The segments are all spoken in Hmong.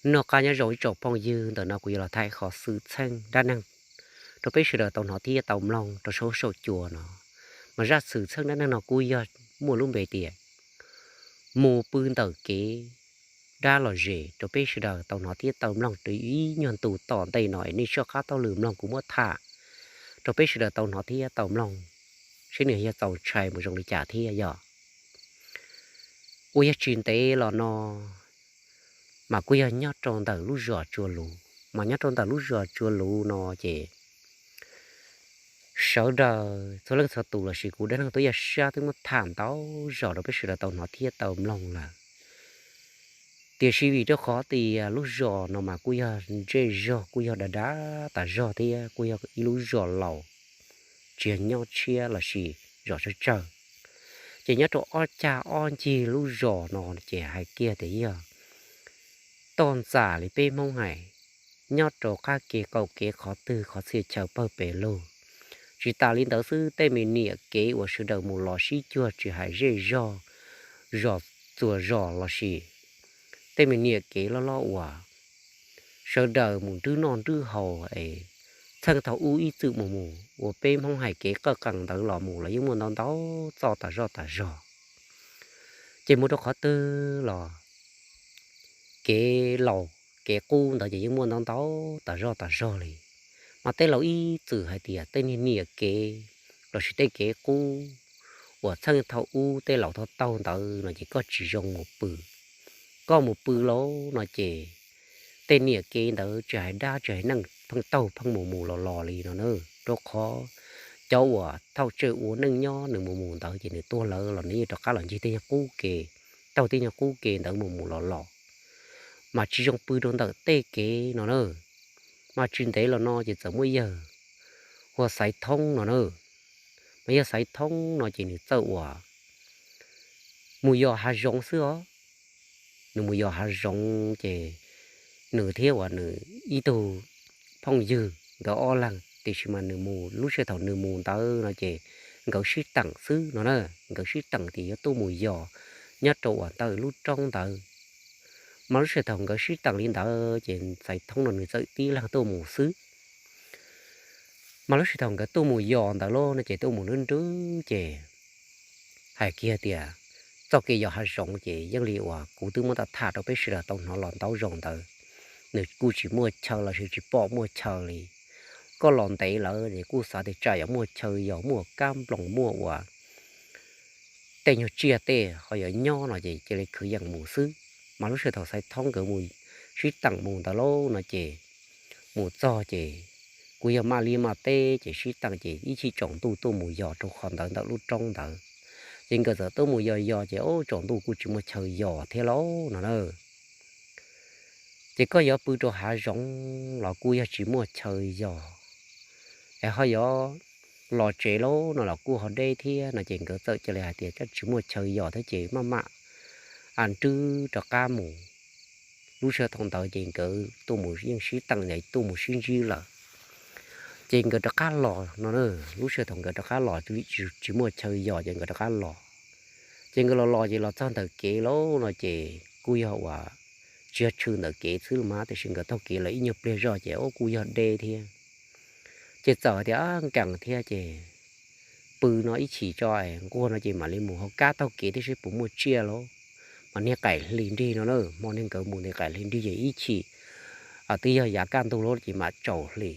Noj qab nyob zoo ib tsoom phooj ywg, ntawm no kuv yuav los thaij qhov xwm txheej dab neeg rau peb sawv daws tau hnov thiab tau mloog rau saum huab saum cua no. Mas zaj xwm txheej dab neeg no kuj yog muaj lub npe tias mus pw ntawm kev dab los zes rau peb sawv daws tau hnov thiab tau mloog rau ib nyuag ntu tom ntej no es nej soj qab taug lw mloog kuv muab tham rau peb sawv daws tau hnov thiab tau mloog, seb nws yog txaus ntshai mus zoo li cas thiab yog. Uas yog tsis ntev los no mas kuj yog nyob rau ntawm lub zos Tsua Luv, mas nyob rau ntawm lub zos Tsua Luv no ces sawv daws txhua leej txhua tus lossis kuv dab neeg tuaj yaj sab twb muab tham ntau zaus rau peb sawv daws tau hnov thiab tau mloog lawm. Tiam sis vim rau qhov tias lub zos no mas kuj yog zej zog kuj yog dav dav tas zog thiab kuj yog ib lub zos laus, tsis yog nyob tshiab lossis zos tsawg tsawg. Ces nyob rau ob cag ob ncig lub zos no ces hais kiag tias yog toj ntxas li peb Hmoob hais, nyob rau qab kev qaum kev qhov twg qhov txhia chaw pawg pes lug. Tsis tas li ntawd xwb, tej me niam kev uas sawv daws mus los sib cuag tsis hais zej zog, zos txhua zos lossis tej me niam kev loj loj uas sawv daws mus nrwb noj nrwb haus es txheej thaum ub ib txwm mus mus uas peb Hmoob hais kev qaj qees ntawd los mus los yeej muaj ntau ntau txoj tas zoj tas zog. Ces mus rau qhov twg los kev laus kev qub ntawd ces yeej muaj ntau ntau tas zoj tas zog li. Mas tej laus ib txwm hais tias tej niag niam kev lossis tej kev qub uas txheej thaum ub tej laus tau taug ntawd no ces koj tsis zoo mus pw. Koj mus pw lauj no ces tej niam kev ntawd tsis hais dab tsis hais neeg pheej taug pheej mus mus los los li no na. Rau qhov cov uas thaum tsawg ua neej nyob nws mus mus ntawd ces nws tuag lawm los nws yeej rov qab los ncig tej nyuag qub ke, taug tej nyuag qub ke ntawd mus mus los los, mas tsis zoo pw rau ntawm tej kev no na. Mas tsis ntev los no ces txawm muaj yawg hu ua Xaiv Thoob no na. Mas yawg Xaiv Thoob no ces nws txawj ua mus yos hav zoov xwb os. Nws mus yos hav zoov ces nws thiab uas nws ib tug phooj ywg nkawd ob leeg, tiam sis mas nws mus lub sij hawm thaum nws mus ntawd no ces nkawd sib teem xwb no na. Nkawd sib teem tias yuav tuaj mus yos nyob rau uas ntawm lub roob ntawd. Mas lub sij hawm thaum nkawd sib teem li ntawd ces Xaiv Thoob no nws txawm tib leeg tuaj mus xwb. Mas lub sij hawm thaum nkawd tuaj mus yos ntawd lauj no ces tuaj mus nrwb nrwb ces hais kiag tias txoj kev yos hav zoov ces yeej li uas kuv twb muab tham rau peb sawv daws tau hnov los ntau zaus ntawd, nws kuj tsis muaj chaw lossis tsis pom muaj chaw li. Koj los ntev lawm ces kuj xav tias tsam yog muaj chaw yos muaj kab nploos muaj uas tej nyuag tsiaj tej ho yuav nyob no ces cia li khwv yeem mus xwb. Mas lub sij hawm thaum Xaiv Thoob nkawd mus sib teem mus ntawd lauj no ces mus txog ces kuj yog maj liaj maj teb ces sib teem ces ib chim tsaus ntuj tuaj mus yos rau qhov ntawd ntawm lub roob ntawd. Ces nkawd txawm tuaj mus yos yos ces tsaus ntuj kuj tsis muaj chaw yos thiab lauj no na. Ces koj yuav pw rau hav zoov los kuj yog tsis muaj chaw yos, es ho yuav los tsev lauj no los kuj ho deb thiab no ces nkawd txawm cia li hais tias tsis muaj chaw yos thiab ces maj mam nrwb rov qab mus. Lub sij hawm thaum ntawd ces nkawd tuaj mus yeej sib teem tuaj mus sib ntsib lawm. Ces nkawd rov qab los no na. Lub sij hawm thaum nkawd rov qab los vim tsis muaj chaw yos ces nkawd rov qab los. Ces nkawd los los ces los txog ntawm kev lauj no ces kuj yog uas tsis yog tshwm ntawm kev xwb los mas tiam sis nkawd taug kev lawm ib nyuag pliag zoj ces kuj yog deb thiab. Ces txawm tias nkees thiab ces pw no ib chim tso es nquag no ces mam li mus hauv kab taug kev thiab seb puas muaj tsiaj lauj. Mas niag qaim hli nrig no na, hmo niag nkawd mus niag qaim hli nrig ces ib chim twb yog yav kaj ntug lauj ces mam tsaus hli.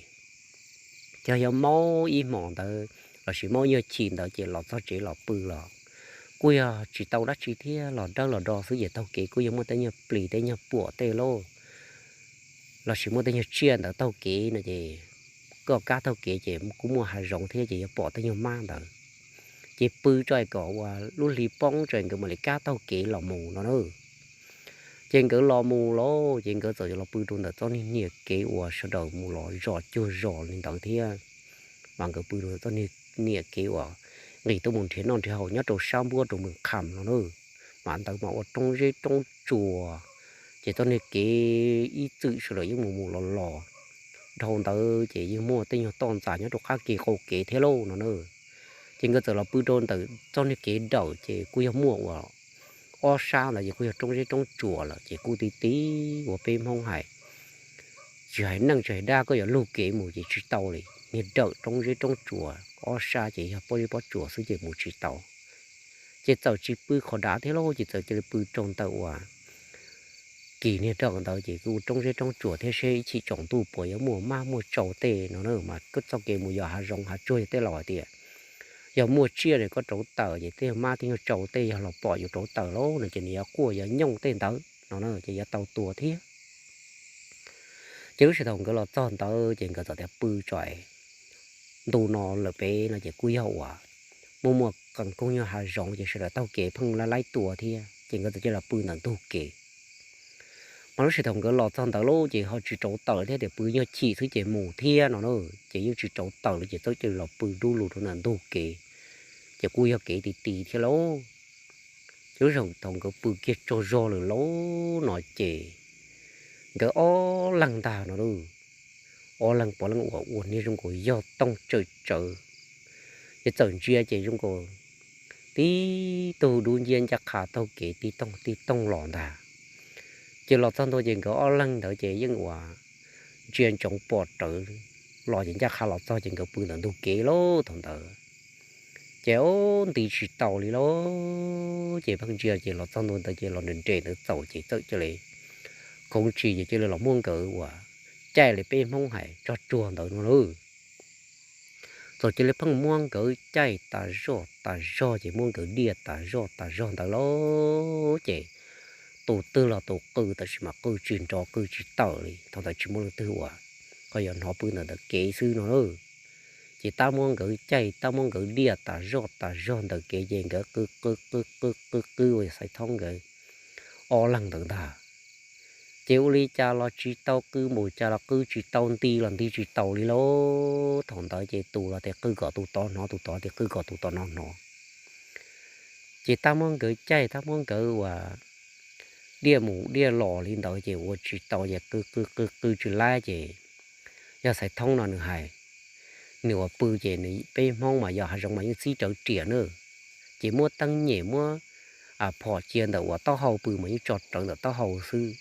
Ces yog maub ib hmos ntawd lossis maub nyuag chim ntawd ces los txog tsev los pw los kuj yog tsis tau dab tsi thiab, los dawb los do xwb ces taug kev kuj yog muaj tej nyuag plis tej nyuag puam tej lauj, lossis muaj tej nyuag tsiaj ntawd taug kev no ces koj kab taug kev ces kuj muaj hav zoov thiab ces yuav pom tej nyuag mab ntawd. Ces pw tso kom ua lub hli poob tso nkawd mam li kab taug kev los mus no na. Ces nkawd los mus lauj ces nkawd txawm los pw rau ntawm txoj niag niam kev uas sawv daws mus los zos cuag zos li ntawd thiab. Mas nkawd pw rau txoj niam kev uas nqis tuaj mus nrhiav noj nrhiav haus nyob rau sab npuab rau Mws Qham no na. Mas ntawd mas ua roob zeb roob tsuas, ces txoj niag kev ib txwm sawv daws yeej mus mus los los. Dhau ntawd ces yeej muaj tej nyuag toj ntxas nyob rau qab kev qaum kev thiab lauj no na. Ces nkawd txawm los pw rau ntawm txoj niag kev dawm ces kuj yog muaj ua ob sab ntawd ces kuj yog roob zeb roob tsuas lawm ces kuj ti ti ua peb Hmoob hais, tsis hais neej tsis hais dab koj yuav lug kev mus ces tsis tau li, niag dawm roob zeb roob tsuas ob sab ces yog pob zeb pob tsuas xwb ces mus tsis tau. Ces txawm tsis pw qhov dav thiab lauj, ces txawm cia li pw rau ntawm uas kis niag dawm ntawd ces kuj roob zeb roob tsuas thiab seb ib chim tsaus ntuj puas yuav muaj mab muaj tsau tej no na, mas koj txoj kev mus yos hav zoov hav tsuag yog tej laus hais tias yog muaj tsiaj es koj rauv taws ces tej mab tej nyuag tsau tej yog los pom yuav rauv taws lauj no ces nws yuav quaj yuav nyooj tej ntawd no na ces yuav tau tua thiab. Ces lub sij hawm thaum nkawd los txog ntawd ces nkawd txawm tias pw tso, ntu no lawm pem no ces kuj yog uas muaj muaj qee koog nyuag hav zoov ces sawv daws taug kev pheej laib laib tua thiab ces nkawd txawm cia li los pw ntawm ntug kev. Mas lub sij hawm thaum nkawd los txog ntawd lauj ces ho tsis rauv taws thiab tias pw nyuag chim xwb ces mus thiab no na, ces yeej tsis rauv taws li ces txawm cia li los pw dub lug rau ntawm ntug kev, ces kuj yog kev ti ti thiab lauj. Ces lub sij hawm thaum nkawd pw kiag tsaug zog lawm lauj no ces nkawd ob leeg ntag no lauj, ob leeg puav leej uas ua niag zoo nkaus yog tooj tsawm tsawv, ces txawm ntsia ces zoo nkaus tib tug dub nciab ncaj qha taug kev tib tooj tib tooj los ntag. Ces los txog ntua ces nkawd ob leeg ntawd ces yeej uas ntsia ntsoov pom rawv los ces ncaj qha los txog ces nkawd pw ntawm ntug kev lauj thaum ntawd. Ces nti tsis tau li lauj, ces pheej ntsia ces los txog ntua ntawd ces los nres nres ntawd txaus ces txawm cia li khoov ntsis ces cia li los muab nkawd uas caij li peb Hmoob hais tso tsuag ntawd no lauj. Txawm cia li pheej muab nkawd caij tas zoj tas zog ces muab nkawd diaj tas zoj tas zog ntawd lauj, ces tus twg los tus qw tab sis mas qw tsis nrov qw tsis tawm li, thaum ntawd tsis muaj leej twg uas ho yuav hnov pw ntawm ntawm kev xwb no lauj. Ces tab muab nkawd caij tab muab nkawd diaj tas zoj tas zog ntawm kev ces nkawd qw qw qw qw qw qw ua Xaiv Thoob nkawd ob leeg ntawd ntag. Ces ua li cas los tsis tau, qw npaum cas los qw tsis tau, nti los nti tsis taus li lauj. Thaum ntawd ces tus los tias qw kom tus tod hnov, tus tod tias qw kom tus tod no hnov. Ces tab muab nkawd caij tab muab nkawd uas diaj mus diaj los li ntawd ces ua tsis tau ces qw qw qw qw tsis laib ces yog Xaiv Thoob no nws hais, nws uas pw ces nws peb Hmoob mas yos hav zoov mas yeej txib rawv riam na, ces muab teeb nyem muab phom cia ntawm uas taub hau pw mas yeej tso rawv ntawm taub hau xwb.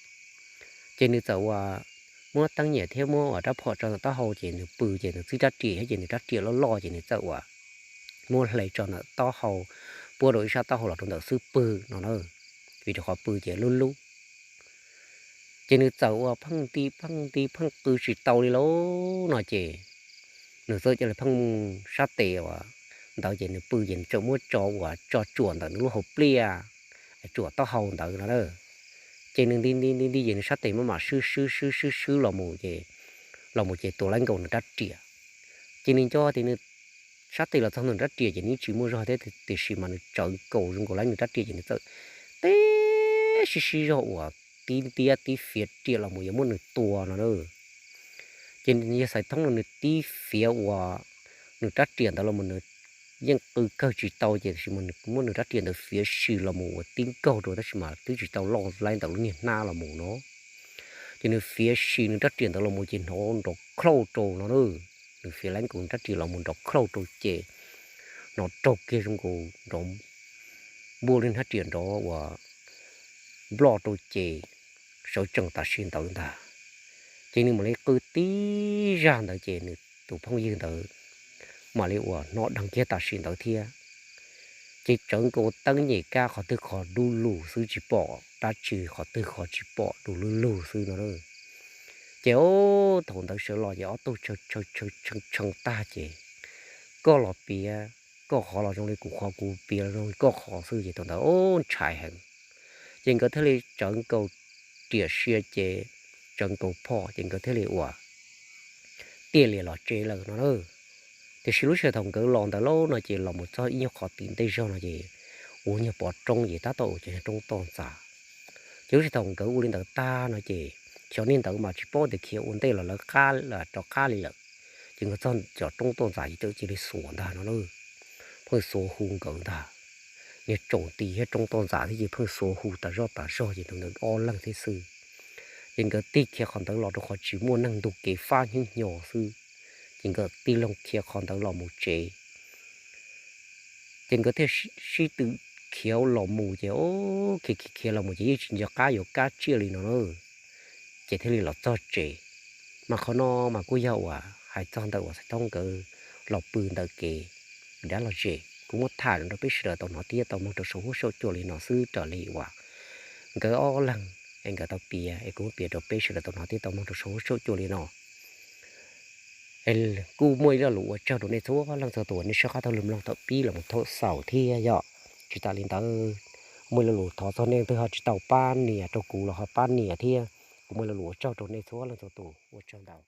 Ces nws txawm uas muab teeb nyem thiab muab uas rab phom tso ntawm taub hau ces nws pw ces nws txib rab riam thiab ces nws rab riam loj loj ces nws txawm uas muab hle tso ntawm taub hau, puab rau ib sab taub hau los rau ntawm xub pwg no na, vim rau qhov pw ces lub lub. Ces nws txawm uas pheej nti pheej nti pheej qw tsis tau li lauj no ces nws txawm cia li pheej sab tes uas ntawd ces nws pw ces nws txawm muab tso uas tso tsuam ntawm nws lub hauv pliaj, tsuam taub hau ntawd no na. Ces nws nti nti nti nti ces nws sab tes maj mam swb swb swb swb swb los mus ces, los mus ces tua laib nkaus nws rab riam. Ces nws nco tias nws sab tes los txog nws rab riam ces nws tsis muaj zog thiab tiam sis mas nws tsawv nkaus zoo nkaus laib nws rab riam ces nws txawm tib sib sib zog uas tib ntiab tib fiav riam los mus yuav muab nws tua no na. Ces yog Xaiv Thoob no nws tib fiav uas nws rab riam ntawd los mus nws yeej qw kawg tsis tau ces tiam sis mas nws muab nws rab riam ntawd fiav si los mus uas tib nkaug rau tab sis mas twb tsis tau loj laib ntawm lub niag hnab los mus no. Ces nws fiav si nws rab riam ntawd los mus ces hnov nrov khlauj rau no na. Nws fiav laib nkaus nws rab riam los mus nrov khlauj rau ces hnov raug kiag zoo nkaus nrov npuaj li hnab riam nrov uas nploj rau ces sawv tsees tam sim ntawd ntag. Ces nws mam li qw tib zaj ntawd ces nws tus phooj ywg ntawd mam li uas hnov dheev kiag tam sim ntawd thiab. Ces tsawv nkaus teeb nyem kab qhov twg qhov dub lug xwb tsis pom dab tsi, qhov twg qhov tsis pom dub lug lug xwb no. Ces thaum ntawd sawv los ces ob tug tshee tshee tag ces koj los piav koj qhov los zoo li kuv qhov, kuv piav los zoo li koj qhov xwb ces thaum ntawd ntshai heev. Ces nkawd thiaj li tsawv nkaus riam sia ces tsawv nkaus phom ces nkawd thiaj li uas tiaj lias los tsev lawm no na. Tiam sis lub sij hawm thaum nkawd los ntawd lauj no ces los mus txog ib nyuag qhov tim ntej zog no ces ua nyuag pov roob ces tab tom ua cov niag roob toj ntxas. Ces lub sij hawm thaum nkawd ua li ntawd tag no ces xyov niag ntawd mas tsis paub tias khiav ua ntej los lawv qab rov qab li lawm. Ces nkawd txog cov roob toj ntxas ces txawm cia li xuas ntag no na. Pheej xuas hu nkawd ntag. Niag tsaus nti thiab roob toj ntxas thiab ces pheej xuas hu tas zoj tas zog ces ntawd ob leeg thiab xwb. Ces nkawd tig khiav qhov ntawd los rau qhov tsis muaj neeg ntug kev fab hnyo xwb. Ces nkawd tig loo khiav qhov ntawd los mus tsev. Ces nkawd thiaj sib tw khiav los mus ces, khiav khiav khiav los mus ces yeej tsis nco qab yuav kab tsiaj li no na. Ces thiaj li los txog tsev. Mas qhov no mas kuj yog uas hais txog ntawm uas Xaiv Thoob nkawd los pw ntawm kev dab los zes, kuv muab tham rau peb sawv daws tau hnov thiab tau mloog rau saum huab saum cua li no xwb raws li uas nkawd ob leeg es nkawd tau piav es kuv muab piav rau peb sawv daws tau hnov thiab tau mloog rau saum huab saum cua li no. Es kuj muaj ib lo lus ua tsaug rau nej txhua leej txhua tus uas nej sawv qab tau los mloog thaum pib los mus thaum xaus thiab yog. Tsis tas li ntawd, muaj ib lo lus thov txog nej leej twg ho tsis tau pab nias rau kuv los ho pab nias thiab. Kuv muaj ib lo lus ua tsaug rau nej txhua leej txhua tus, ua tsaug ntau.